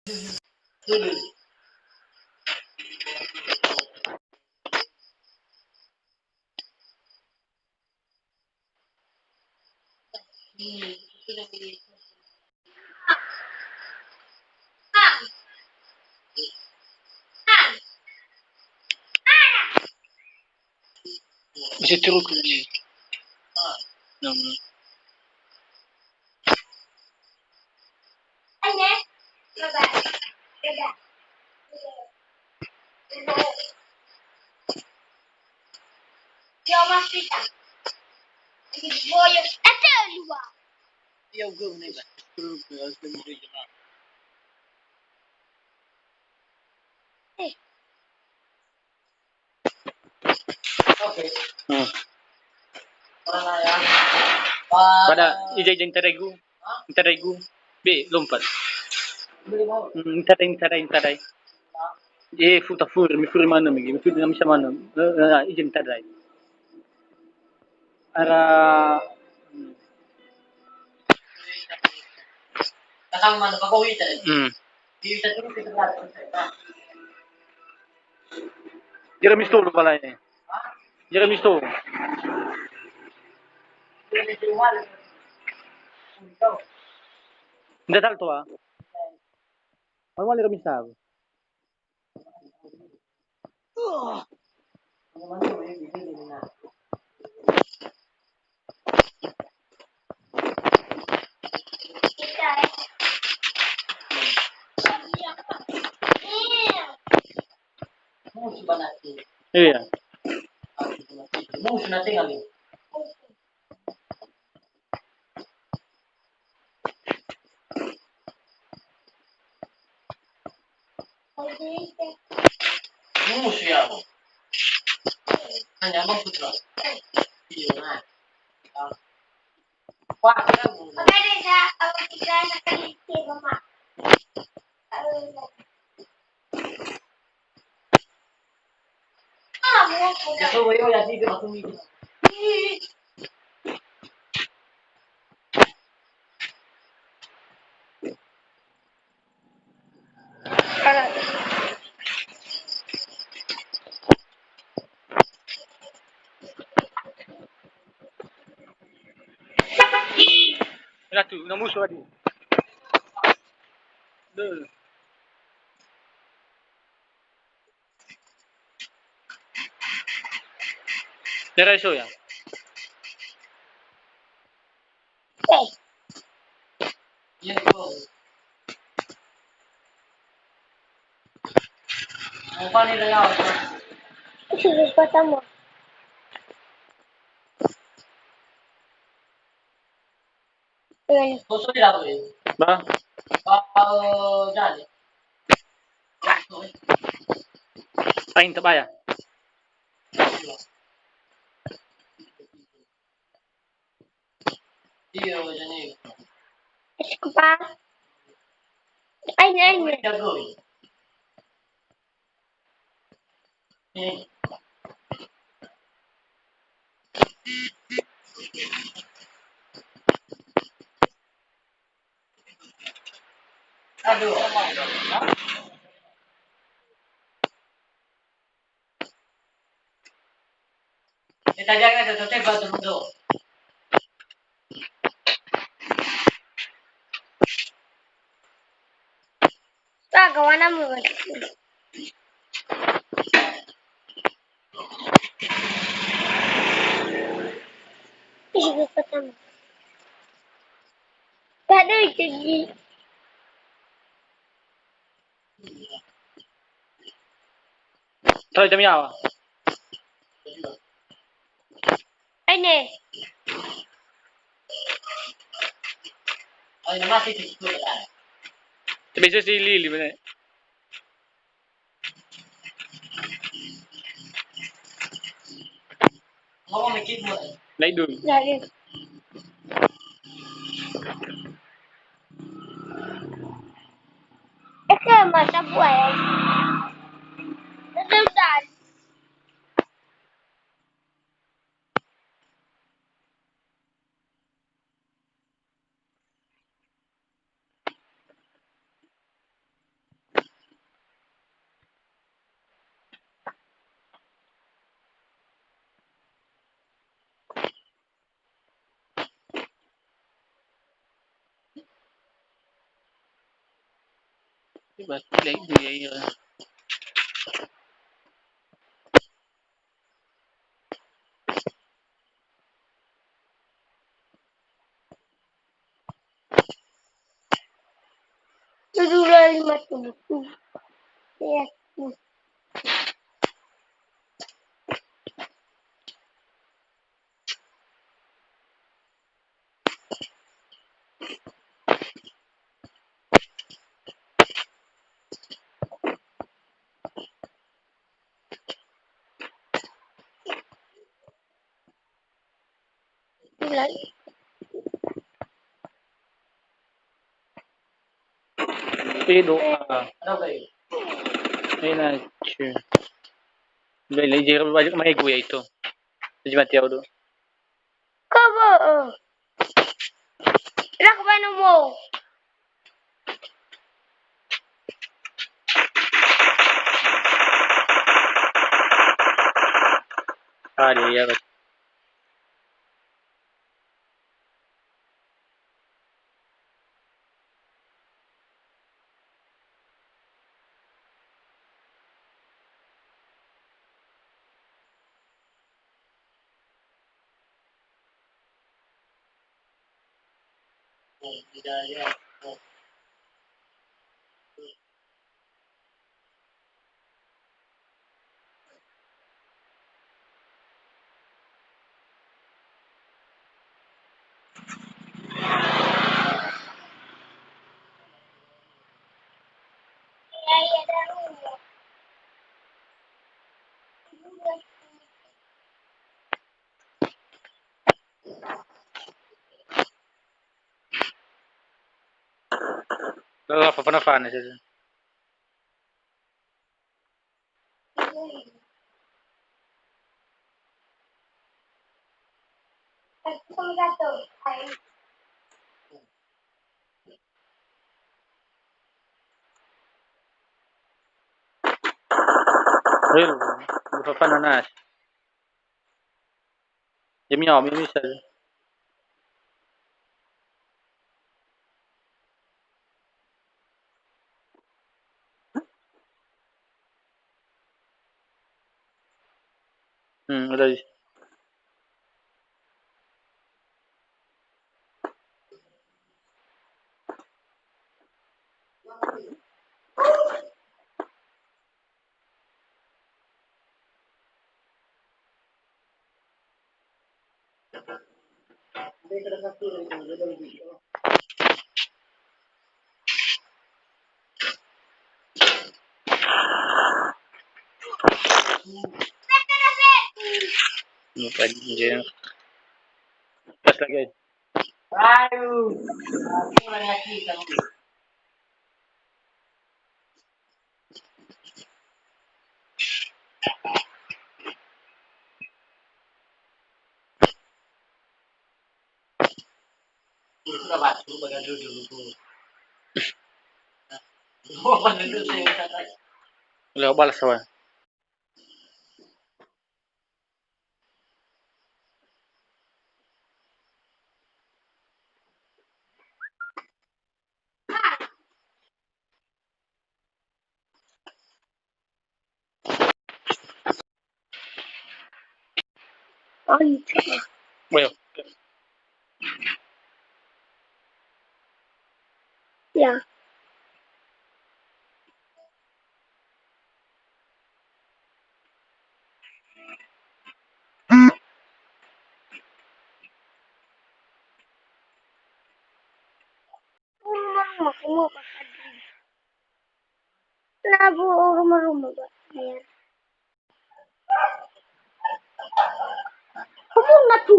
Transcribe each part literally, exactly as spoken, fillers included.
Bisa terus ke ni. Nama. Hmm. Pada ija-ija ntaraigu, ntaraigu. Be, lompat. Hmm, ntarai, ntarai, ntarai. Eh, futa furi, mifuri manö mege, mifuri namisa manö. Eh, eh, ija ntarai. Ara, hmm. Ira misto lu balai. Ira misto. Nda tal toa. Malu-malu ira misto. Iya. Musu ya, Bu. Hanya mau putra. Iya, nah. Wah, kan. Ratu, na musu adi. Duh. Nera iso ya? Sudah pertama. Ba? Ain tabaya. Ba? Ain, ain. Aduh. Kita jaga satu tempat dulu. Wah, kawan namu. Ih, gue ketemu. Tadi jadi. Try demi apa? Ini. Bisa si Lili, bener. Laidum. Laidum. Eke mata buaya. Udah. Ba tidak itu ya, iya. Dua lima tujuh. Ya. Itu, ah. Ini aja. Beli jeruk banyak mai gue itu. Jadi mati aku tuh. Coba. Rak banomo. Aduh, ya. Lala fafana-fana saja. Hil, fafana nasi. Ya, mi, mi, mi, saja. Hmm, ada di. Lupa dia. Pas lagi. Aduh. Aku lagi sama. Leo balas, kawan. Ayo. Ya. Rumah-rumah, rumah, Pak Haji. Nah, Bu, rumah-rumah, Pak. Ya. Kamu ngaku.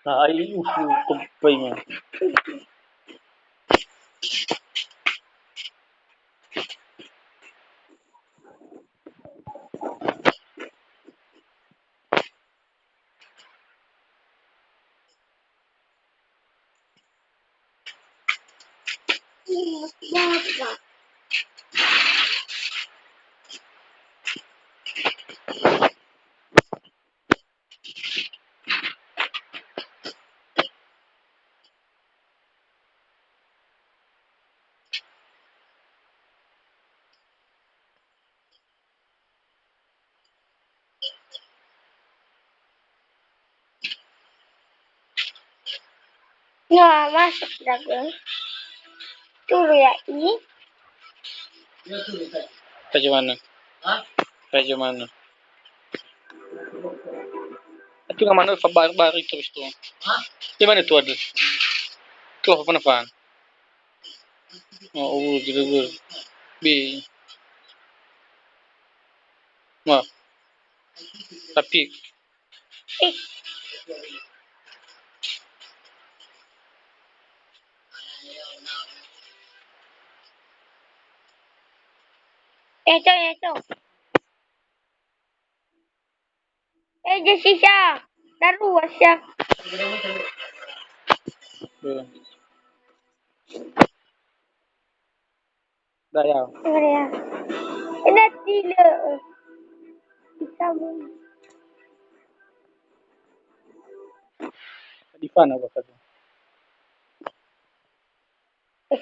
Nah, ayo, ufu, kempai, mah. No, masuk dragon. Turu ya i. Raja mana? Raja mana? Itu nggak mana, fa bar-, baru terus tuh. Di mana tuh ada? Tuh apa, apa? Oh, oh, gitu, gitu. Bi. Wah. Tapi. Eco, eco. Eh, Jessica, taruas ya. Tuh. Dah ya. Mana ya? Ini tidak. Kita mau. Di mana apa kata? Eh,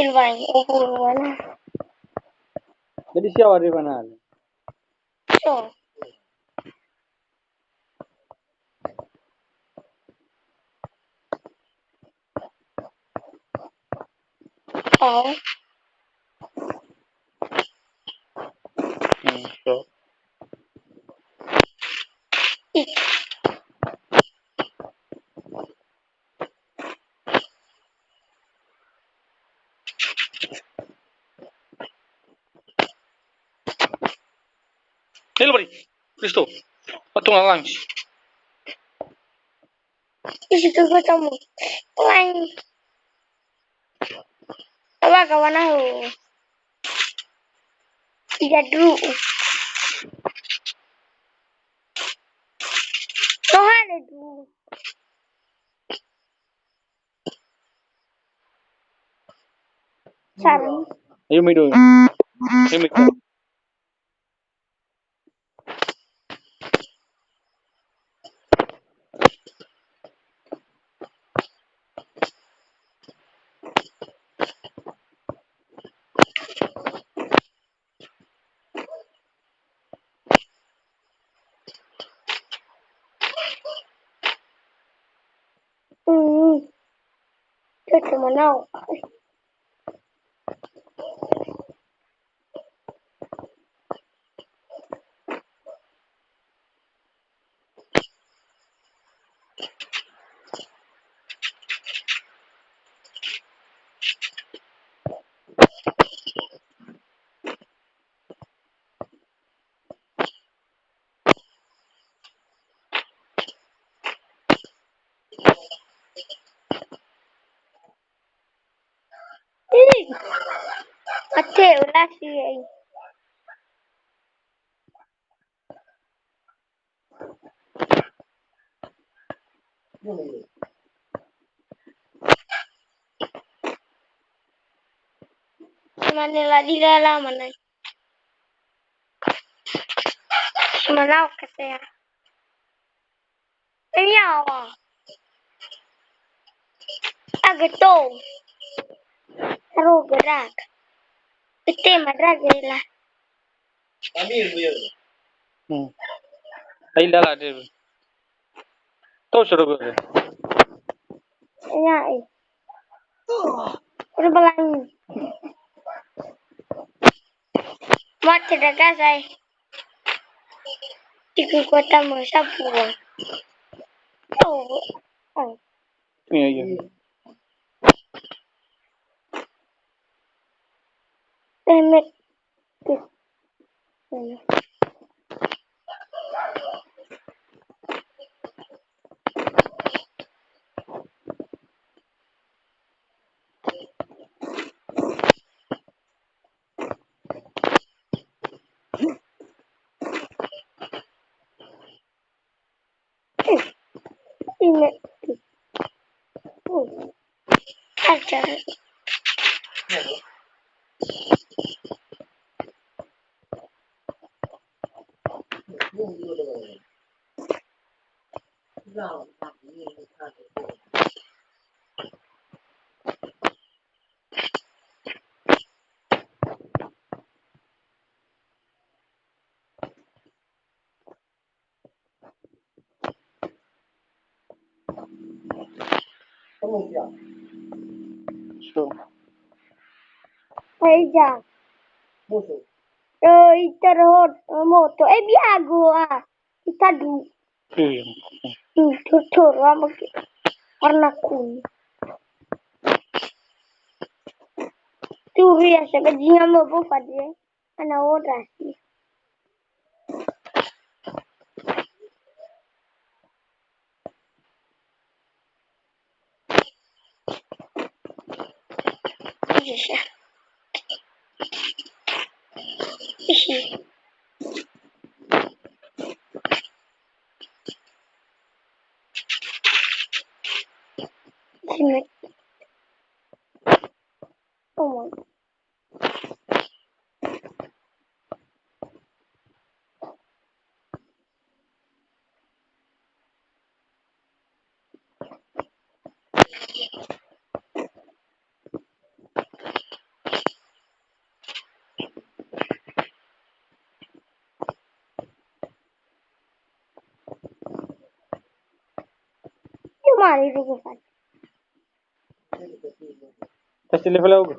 Ilwan, oh, mana? Jadi siapa di mana? So. Oh. Hmm, so. Ih. Ini beri. Kristo. Patung alang. Isi tuh ketemu. Lain. Apa kawan aku? Tidak dulu. Toha dulu. Sarung. Ayo, Mido. Ayo, Mido. Hmm. Itu cuma nau. Ih, mate ulah sih, ai. Semane la di dalam mana? Semana oke ya. Ini apa? Ageto. Aro gerak. Ete madrage lah. Hmm. Ai lala de. Tau soro go. Ya, eh. Udah belangi. Mate daga saya. Di kekuatan masa buang. Oh, oh. Iya, iya. Memek. Ini. Ada. So. Eja. Musuh. Eh, ita rohot, eh, moto. Eh, biago, ah. Ita du. Iya. Hmm, tutur, ah, pakai warna kuning. Turi ya, saya jinga mau buka dia. Ana ora sih. Ihi. Sini. Oh my. Io male, Rufus. Tasi level aku.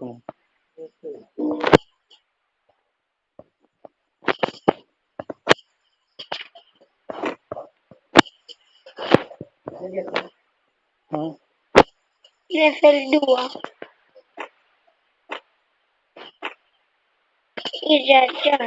Hmm. Level dua. Iya, iya.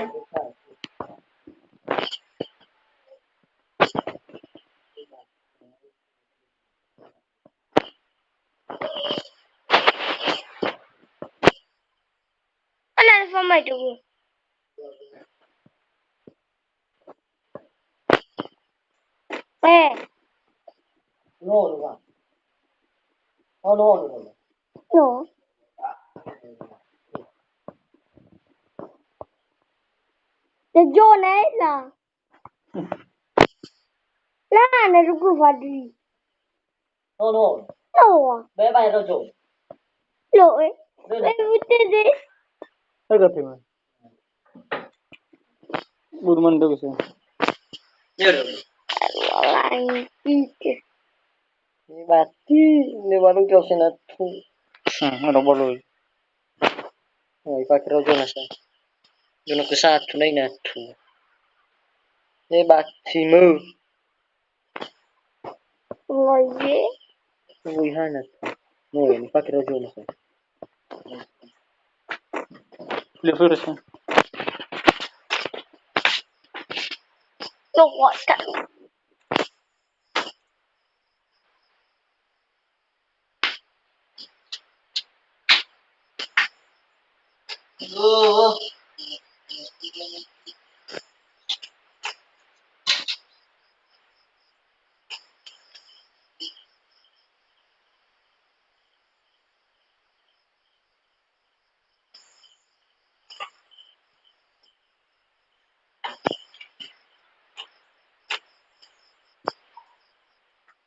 Ana alfa mai dulu. Eh. No, no, no, no. No. Legione la. La, na rugu fadi. No, no. No. Be ba ero jo. Lo, eh. Be na. Eh, udah deh. Harga tema. Burman dulu sih. Ya, dong. Aduh, alai. Ike. Ni mati, ni baru jauh sini tu. Hmm, ada boloi. Oh, ipakai rojo nasa. Jono ke satu na ina tu. Ni mati mu. Ngoye. Ngoye hana. Ngoye, ni pakai rojo na sa. Beli virus ya. Lo, what the?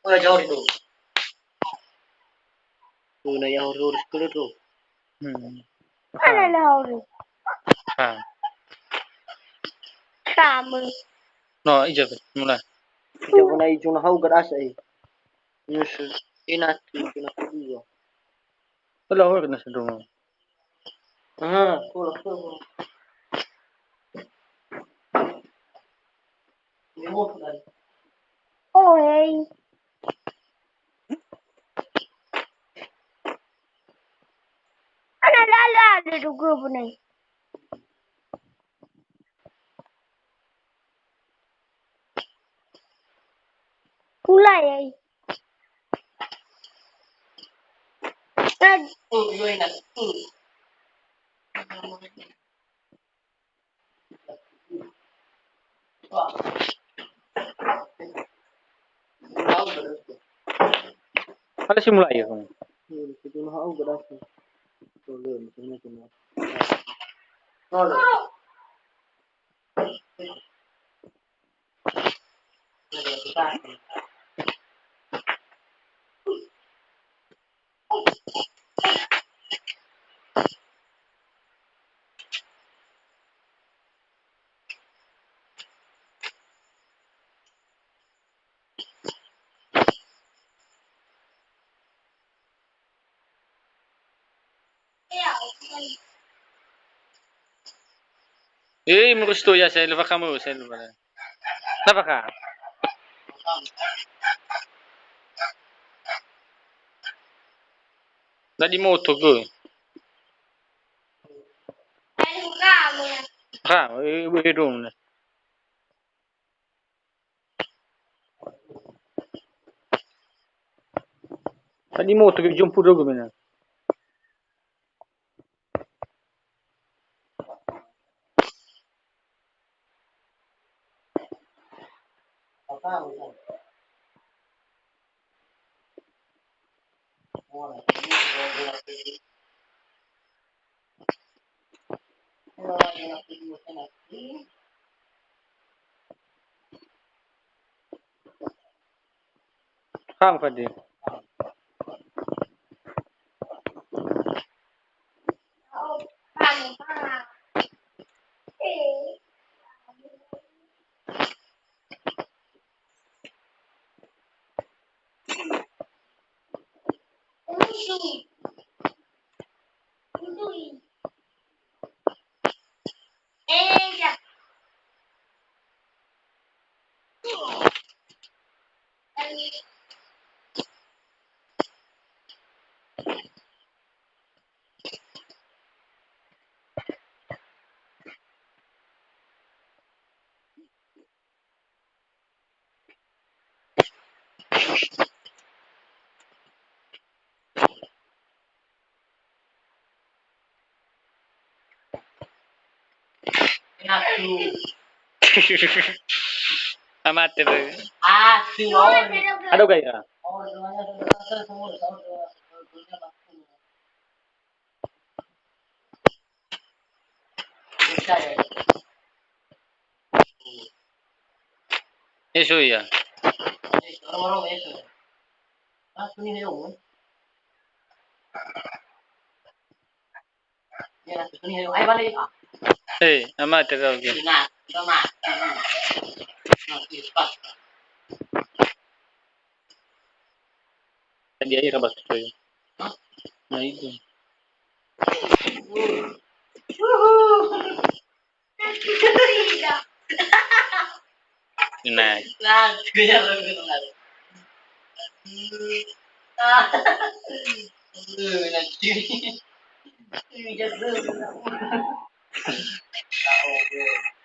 Ora jauh itu. Tuh, na ya horor sekali tuh. Hmm. Mana na horor? Ha. Kamu. No, ija, mulai. Ija, pernah ija na hau gak asa, eh. Nyusu. Ina tu, ina kedua. Kalau horor kena sedung. Aha, cool, cool. Oh, hey. Ana lala ada juga punya. Pula ya. Ada si mulai ya, kamu? Eh, murus to ya, saya lupa kamu, saya lupa. Kenapa, Kak? Tadi moto gue. Ha, eh, gue dong. Tadi moto gue jumpu dulu gue. Paham, Fadil? Amate, bro. Aduh, gaya. Eso ya. Eh, amate kau ke. Tadi aja rabat tuh. Nah, itu. Nah.